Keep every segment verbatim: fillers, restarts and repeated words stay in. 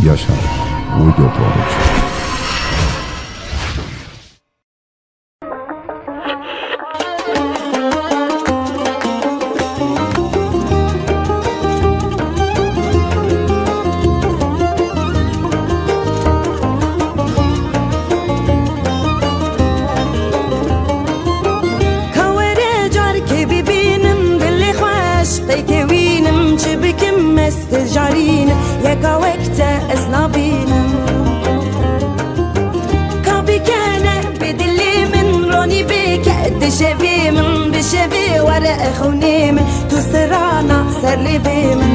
Yaşar Video Production. Ka were carkê bibînim, dilê xweş qey kewînim, çi bikim ez te carîn, yeka wek te ez nabînim. Ka bikene bi dilê min, ronî bike di şevê min, bi şevê were xewnê min, tu sirana ser lêvê min.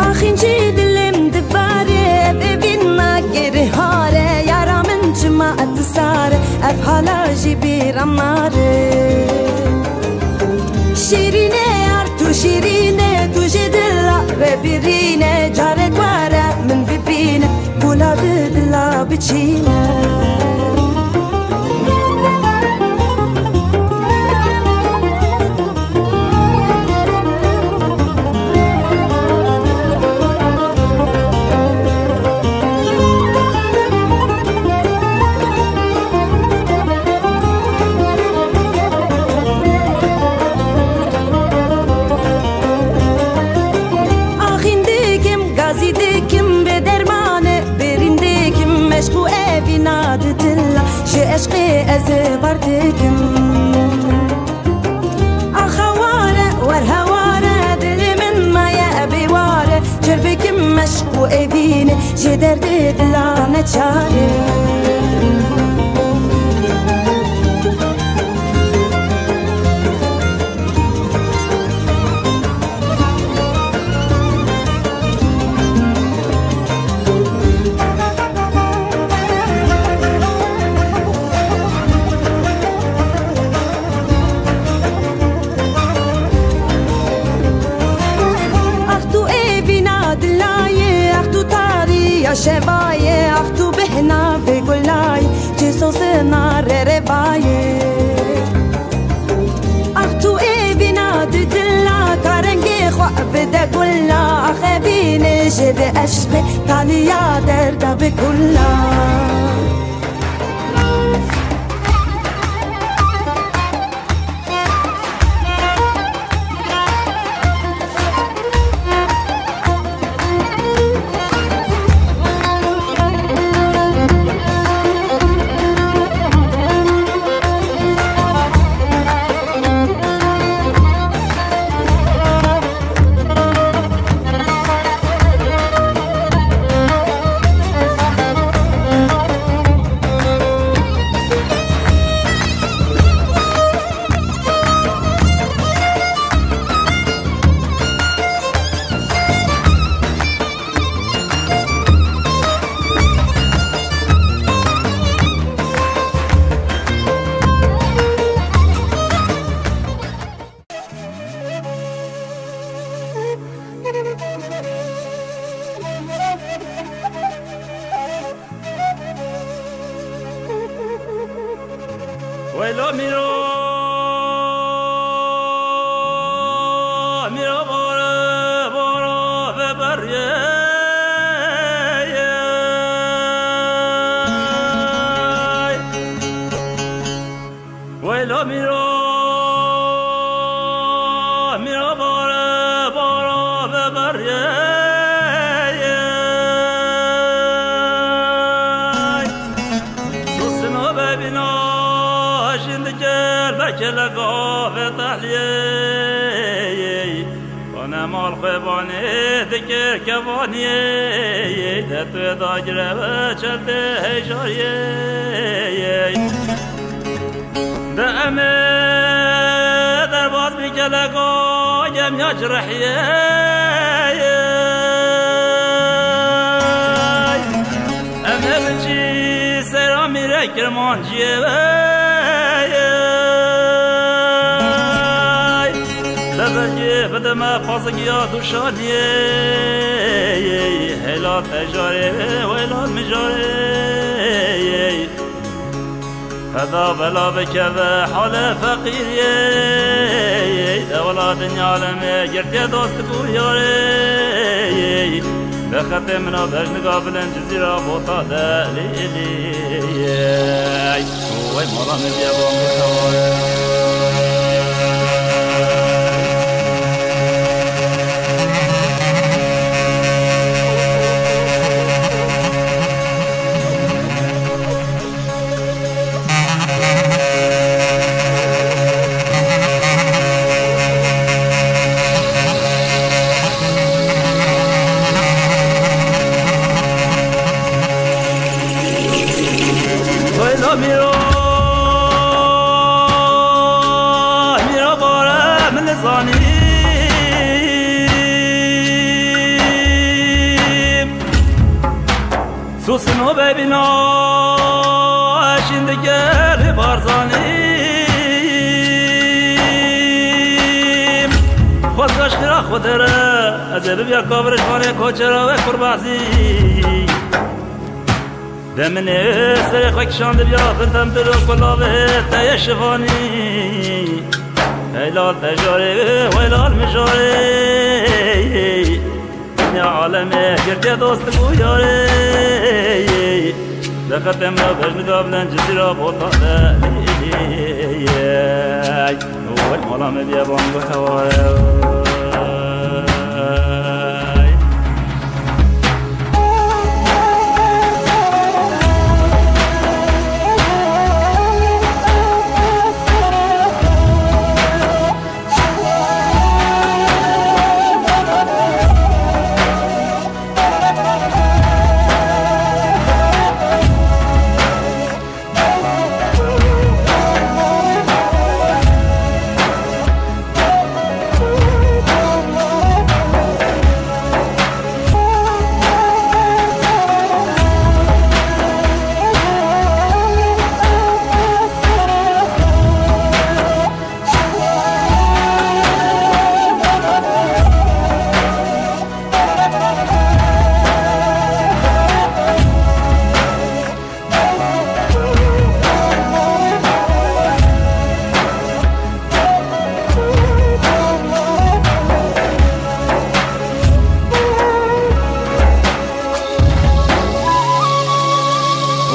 Axîncî dilê min dibare, ev evîn nagêrî hare, yara min çima tu sare, ev hala jî bîra mare. Şîrîne yar tu şîrîne, tu jê dila re birîne, carek were min bibîne, gula di dila biçîne. Axîn dikim, gazî dikim, bê dermanê birîn dikim, eşq û evîna di dila, ji eşqê ez bar dikim. Axa ware, wer heware, dilê min maye bêware, çir bikim meşq û evînê, ji derdê dila neçare. Ax tu evîna dilayê, ax tu tariya şevayê, ax tu bihna vê gulayê, çi sosina rerevayê. Ax tu evîna di dila, ka rengê xwe bide gula, ax evînê jê de eşqê, taliya derda bi kula. Weyla mîra, mîra bare, bare veberiyê. Weyla mîra, mîra bare, bare veberiyê. Sosina bebîna jin dikir, be keleka ve tehliyê. Xane mal xwe banê dikir kevaniyê, de tu da gireve çel tê heyjariyê. De em ê derbas bi keleka yem ya cirehiyê. Em ê biçî sera mîre kirmanciyê ve. Kê bide me pazigiya duşaniyê, heyla tejarê, weyla mijarê. Qeda bela bikeve hale feqîriyê, ewla dinya alemê girtiye dost û yarê. Bi xetê min a bejniga bilind Cizîra Bota Delîliyê. Wey mala min diye bang û hewar. Weyla mîra, mîra bare min nizanî. Susin o bebîna, eşîn dikerî barzanî. Xwezgaş xira xwe dere, ez ê bibiya kavir ji vanê koçera we kurbazî. Deminê serê xwe kişandibiya bin temdir û kulavê te yê şivanî. Heylal tejarê, heylal mijarê. Dinya alemê girtiye dost û yarê. Bi xetê me bejniga bilind Cizîra Bota Delîliyê. Wey mala me diye bang û hewar.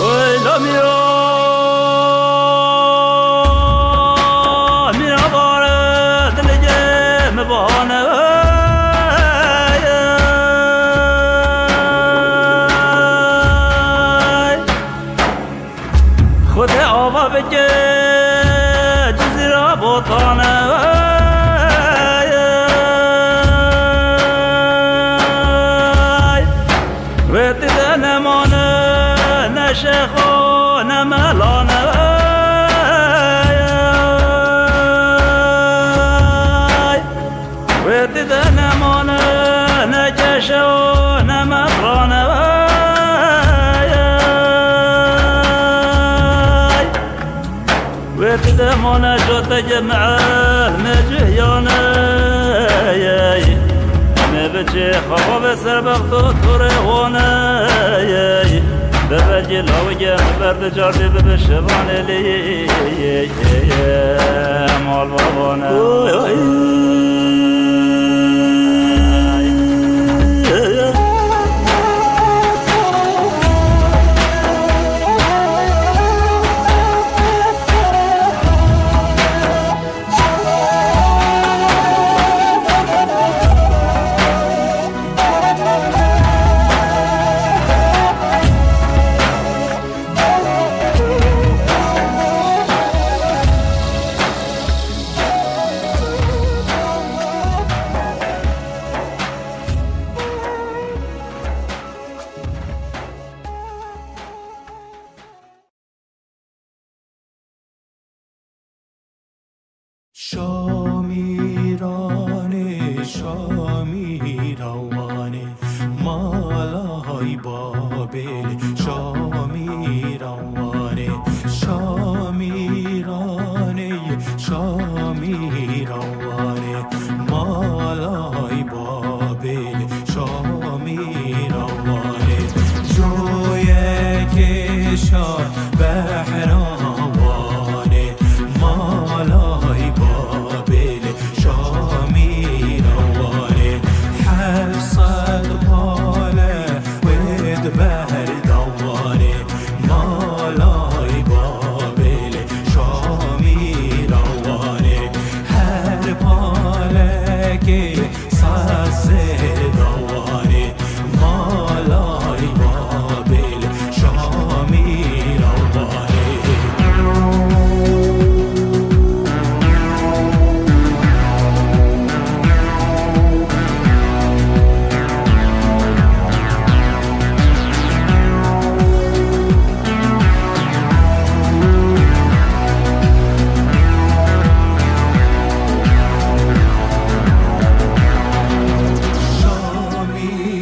Oy, la mîra, mîra bare, dilê mi bahane. Xwedê ava bike Cizîra Botane. Wê ti de nemane ne şêxo ne melane. Wê ti de nemane ne keşe û ne metrane. Wê ti de mane cote cemel me cihiyane. Em ê biçê xwe ve ser bexto tu rê wane. Bebe cî lawige me ber di cardê bibe şevanê lê. Mal babane. Oy, oy. Şamîranê, şamîrawanê, malay babêlê, şamîrawanê, şamîranê, şamîrawanê, ma- Behra Wanê, malay Babêlê, Şamîra Wanê, heft sed pale wê di berda Wanê, malay Babêlê, Şamîra Wanê, her palekê sazê dawanê, malay Babêl, Şamî rawanê.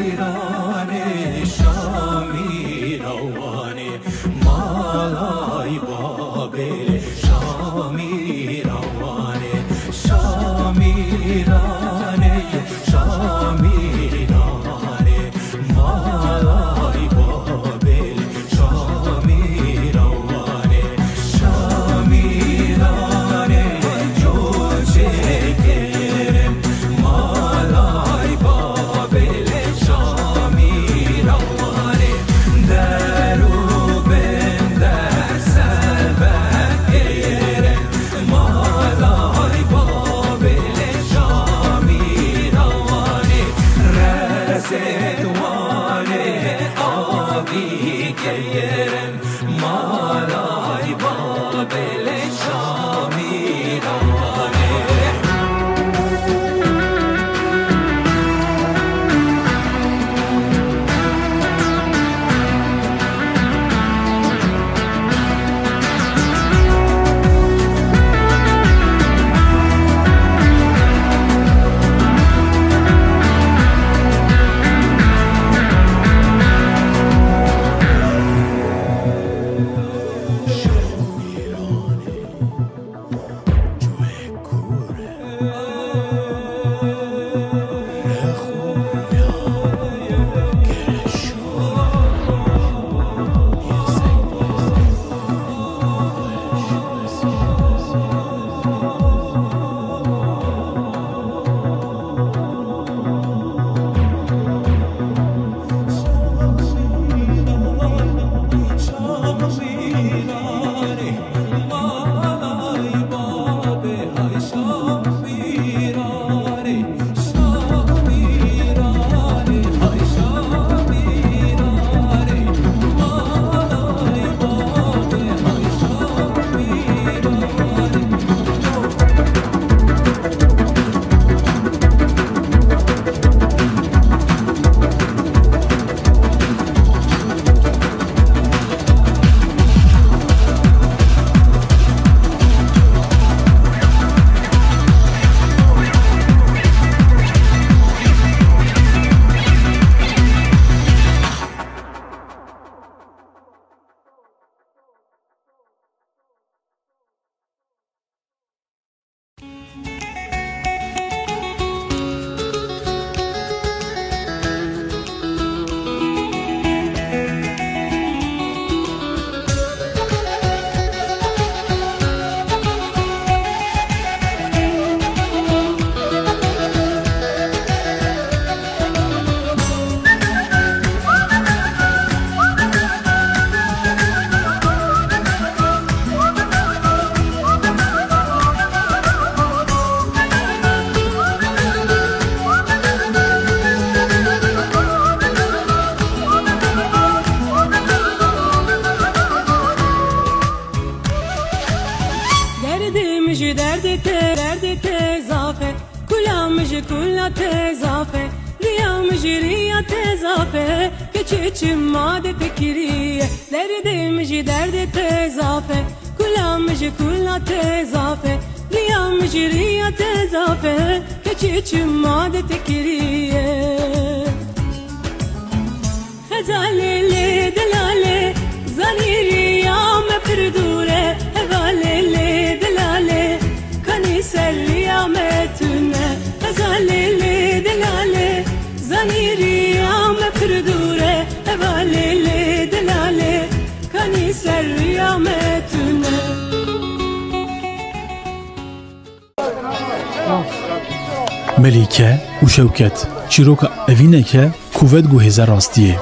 Şamîranê, Şamîrawanê, malay Babêlê, Şamîrawanê, Şamîranê, Şamîrawanê. Malay Babêl, Şamîrawanê, Şamîranê, coçê keyrin. Malay Babêl, Şamîrawanê, der û bender ser vekeyrin. Malay Babêlê, Şamîrawanê, rezê Wanê avî keyrin. Malay Babêlê, Şamîrawanê. Derdê min ji derdê te, derdê te zaf e. Kula min ji kula te zaf e, riya min ji riya te zaf e, keçê çima de te kiriye. Derdê min ji derdê te zaf e, kula min ji kula te zaf e, riya min ji riya te zaf e, keçê çima de te kiriye. Xezalê lê delalê, zanî riya me pir dûr e. Hevalê lê delalê, kanî ser riya me tune. Xezalê lê delalê, zanî riya me pir dûr e. Hevalê lê delalê, kanî Ser rûya me tune. Melîke û Şewket, çîroka evîneke ku vedigo hêza rastiyê.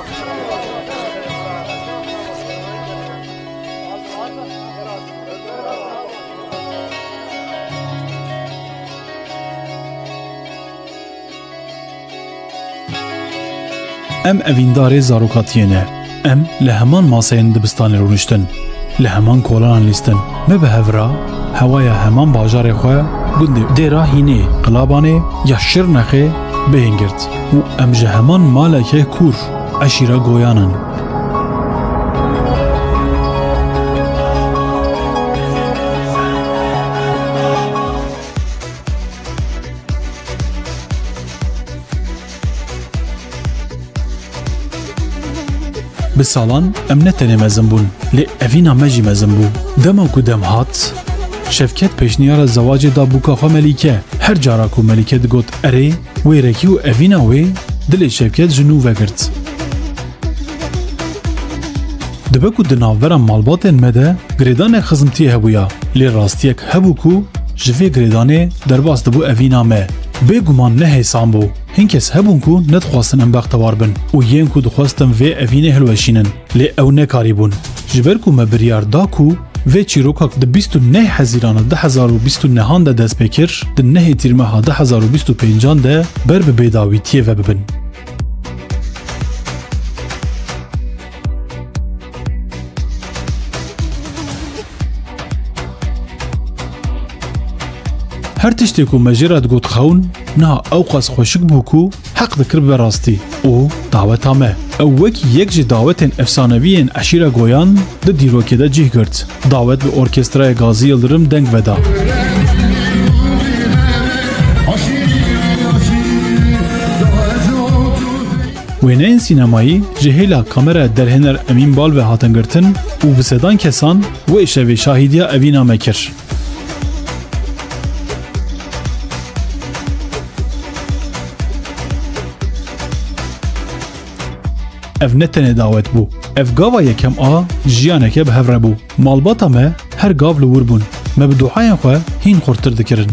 Em evîndarê zarokatiyê ne. Em li heman maseyên dibistanê rûniştin, li heman kolanan lîstin. Me bi hev re hewaya heman bajarê xwe, gundê Dêra Hînê, Qilabanê ya Şirnexê bêhn girt û em ji heman maleke kûr, eşîra Goyan in. Bi salan em ne tenê mezin bûn, lê evîna me jî mezin bû. Dema ku dem hat, Şevket pêşniyara zewacê da bûka xwe Melîke. Her cara ku Melîke digot erê, wêrekî û evîna wê dilê Şevket ji nû vegirt. Dibe ku di navbera malbatên me de girêdanek xizmtiyê hebûya, lê rastiyek hebû ku ji vê girêdanê derbas dibû evîna me. Bêguman ne hêsan bû. Hin kes hebûn ku nedixwastin em bextewar bin û yên ku dixwestin vê evînê hilweşînin. Lê ew nekarîbûn. Ji ber ku me biryar da ku vê çîroka di bîst û neh Hezîrana du hezar û bîst û nehan de dest pê kir, di nehê Tîrmeha du hezar û bîst û pêncan de ber bi bêdawîtiyê ve bibin. Her tiştê ku me jê re digot xewn, niha ewqas xweşik bû ku heq dikir bibe rastî û daweta me. Ew wekî yek ji dawetên efsanevî yên eşîra Goyan di dîrokê de cih girt. Dawet bi orkestraya Gazî Yildirim deng veda. Wêneyên sînemayî ji hêla kameraya derhêner Emîn Bal ve hatin girtin û bi sedan kesan wê şevê şahîdiya evîna me kir. Ev ne tenê dawet bû. Ev gava yekem a jiyaneke bi hev re bû. Malbata me her gav li wir bûn. Me bi duayên xwe hîn xurttir dikirin.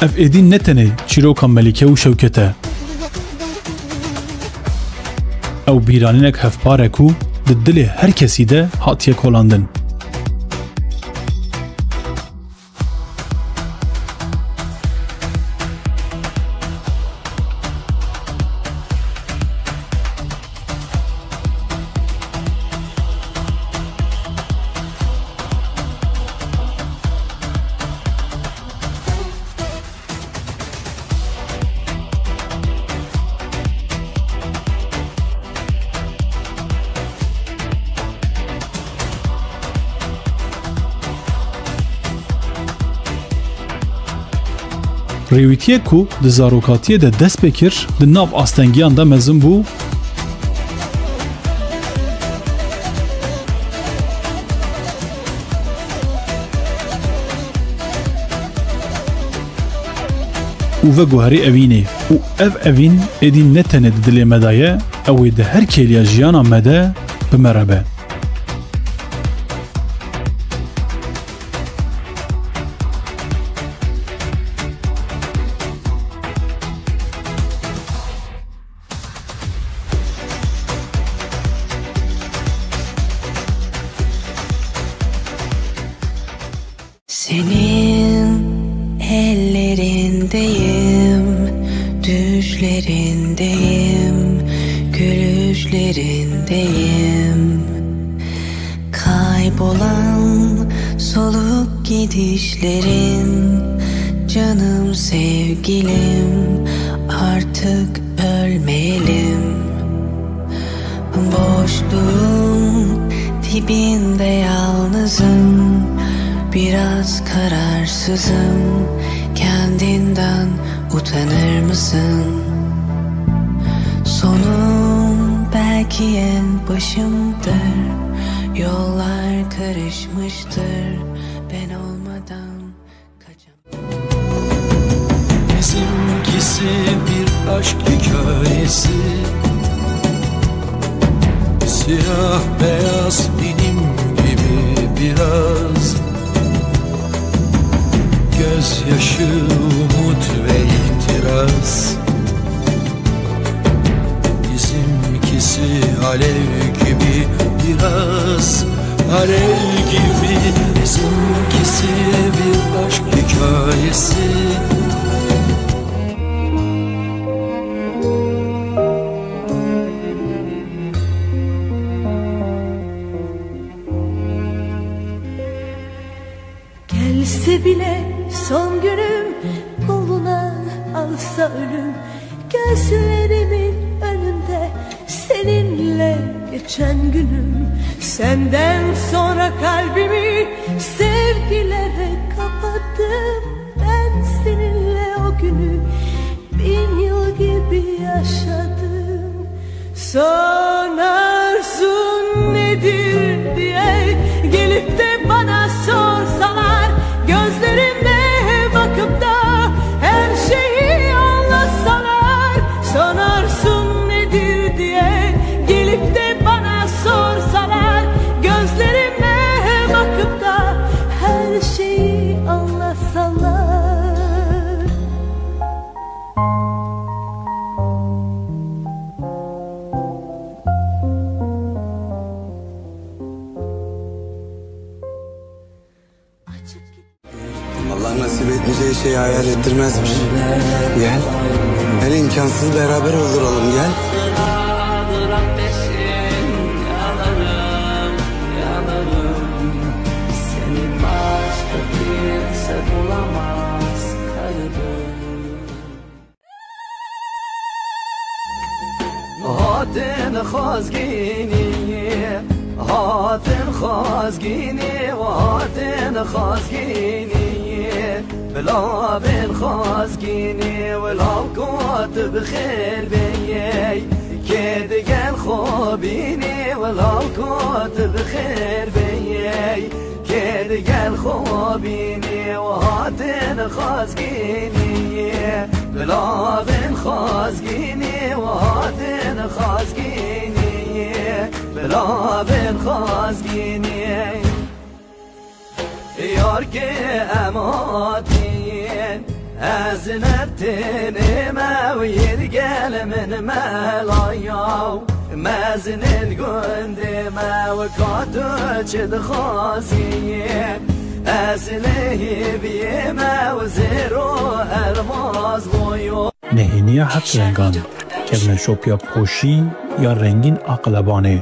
Ev êdî ne tenê çîroka Melîke û Şewket e. Ew bîranînek hevpar e ku di dilê her kesî de hatiye kolandin. Rêwîtiyek ku di zarokatiyê de dest pê kir, di nav astengiyan de mezin bû. Û veguherî evînê. Û ev evîn êdî ne tenê di dilê me de ye, ew ê di her kêliya jiyana me de bi me re be. Senin ellerindeyim, düşlerindeyim, gülüşlerindeyim. Kaybolan soluk gidişlerin, canım sevgilim, artık ölmeyelim. Boşluğun dibinde yalnızım, biraz kararsızım. Kendinden utanır mısın? Sonum belki en başımdır. Yollar karışmıştır. Ben olmadan kaçamam. Bizimkisi bir aşk hikayesi. Siyah beyaz benim gibi biraz. Gözyaşı, umut ve itiraz. Bizimkisi alev gibi biraz. Alev gibi bizimkisi bir aşk hikayesi. Gelse bile son günüm, koluna alsa ölüm, gözlerimin önünde seninle geçen günüm. Senden sonra kalbimi sevgilere kapattım. Ben seninle o günü bin yıl gibi yaşadım. Son arzun nedir diye gelip de bana sorsalar, gözlerime bakıp da her şeyi anlatsalar. Son arzun nedir diye gelip de bana sorsalar, gözlerime bakıp da her şeyi anlatsalar. Allah nasip etmeyeceği şeyi hayal ettirmezmiş. Gel. En imkansız beraber olduralım, gel. Hatin xwazgînî, hatin xwazgînî, hatin xwazgînî. Bila bên xwazgînî, wila kot bi xêr bêyê. Kê digel xwe bînî, wila kot bi xêr bêyê. Kê digel xwe bînî û hatin xwazgînî. Bila bên xwazgînî û hatin xwazgînî. Bila bên xwazgînî. Yar kê em hatîn. Ez netênê me û yê digel min melayaw. Mezinên gundê me û ka tu çi dixwazî. Ez lê hêviyê me û zêro elmaz boyo. Nehêniya heft rengan, kevneşopiya poşî ya rengîn a qelebanê.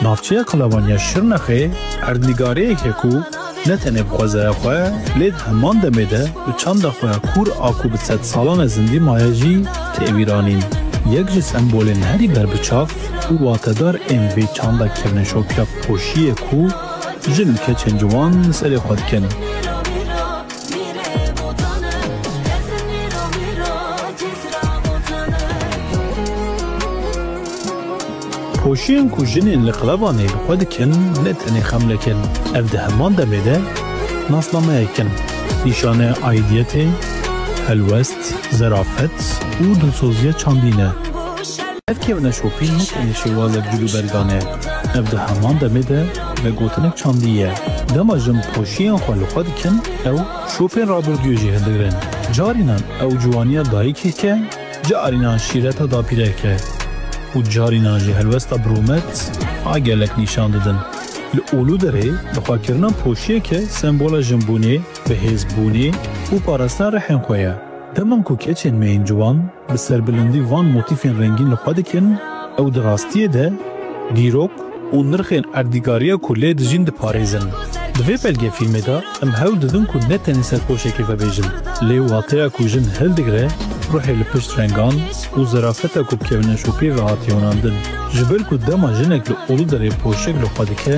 Navçeya Qilebaniya Şirnexê erdnîgariyek heye ku ne tenê bi xwezaya xwe, lê di heman demê de bi çanda xwe ya kûr a ku bi sedsalan e zindî maye jî tê wîranîn. Yek ji sembolên herî berbiçav û watedar ên vê çanda kevneşopiya poşiyê ku jin û keçên ciwan li serê xwe dikin. Poşiyên ku jinên li Qelebanê li xwe dikin, ne tenê xemlek in. Ev di heman demê de nasnameyek in. Nîşaneya aîdiyetê, helwest, zerafet û dilsoziya çandî ne. Ev kevneşopî ne tenê şêwazek cil û bergan e. Ev di heman demê de vegotinek çandî ye. Dema jin poşiyên xwe li xwe dikin, ew şopên rabirdûyê jî hildigirin. Carînan ew ciwaniya dayikek e, carînan şîreta dapîrek e û carînan jî helwesta bi rûmet a gelek nîşan didin. Li Uluderê bi xwekirina poşiyeke sembola jinbûnê, bihêzbûnê û parastina rihên xwe ye. Dema ku keçên me yên ciwan bi serbilindî van motîfên rengîn li xwe dikin, ew di rastiyê de dîrok û nirxên erdnîgariya ku lê dijîn diparêzin. Di vê belgefîlmê de em hewl didin ku ne tenê serpoşekê vebêjin, lê wateya ku jin hildigire, ruhê li pişt rengan û zerafeta ku bi kevneşopiyê ve hatiye honandin. Ji ber ku dema jinek li Uluderê poşek li xwe dike,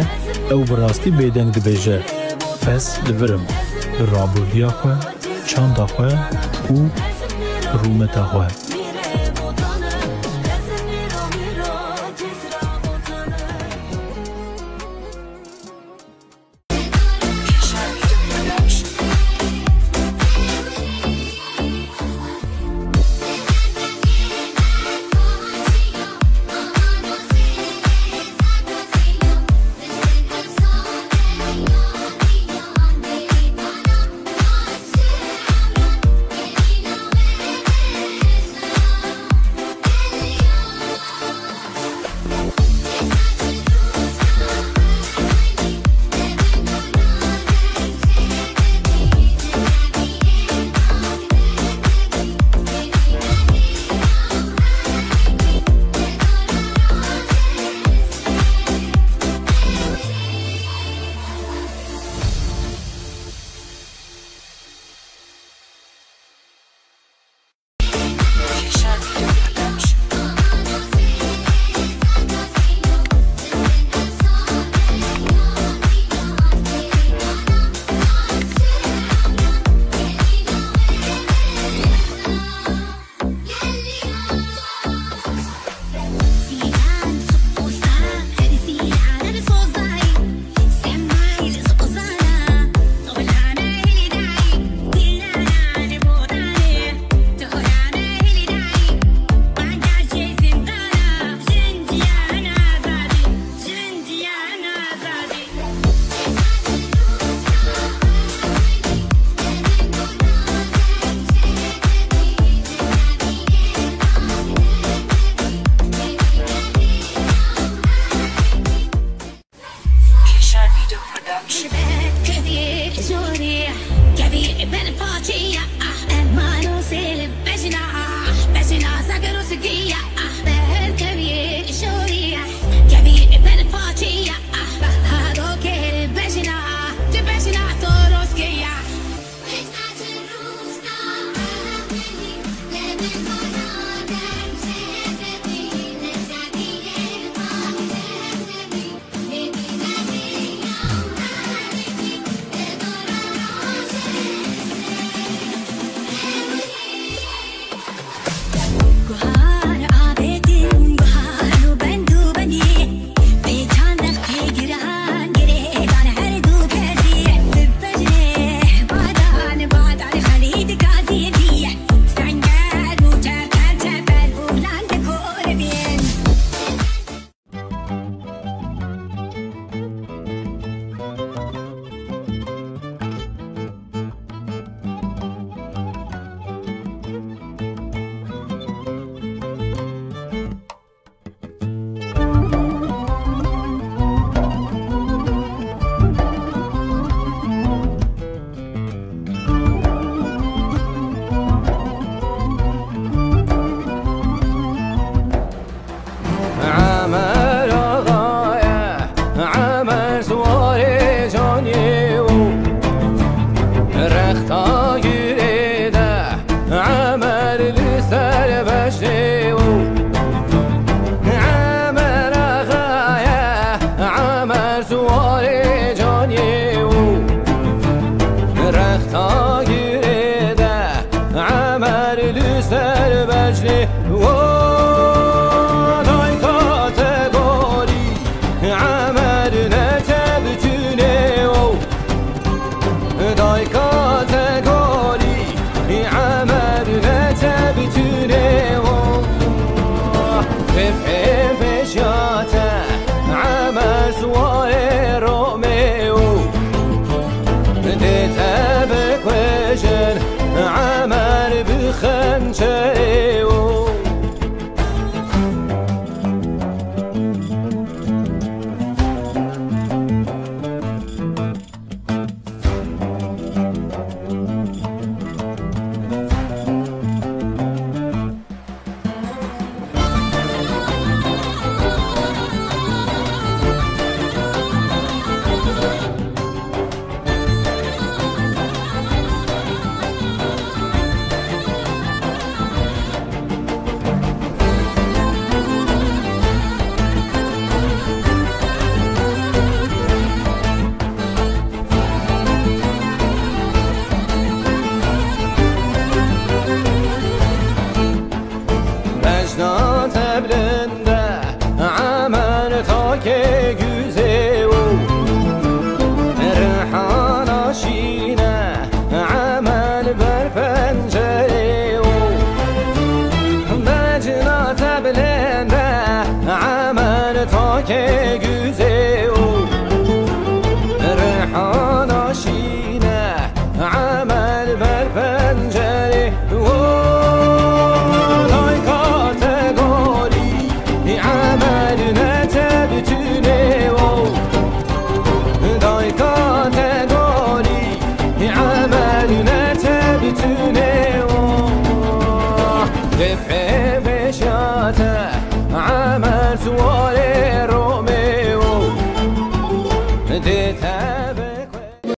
ew bi rastî bêdeng dibêje, Ez li vir im, bi rabordiya xwe, çanda xwe û rûmeta xwe.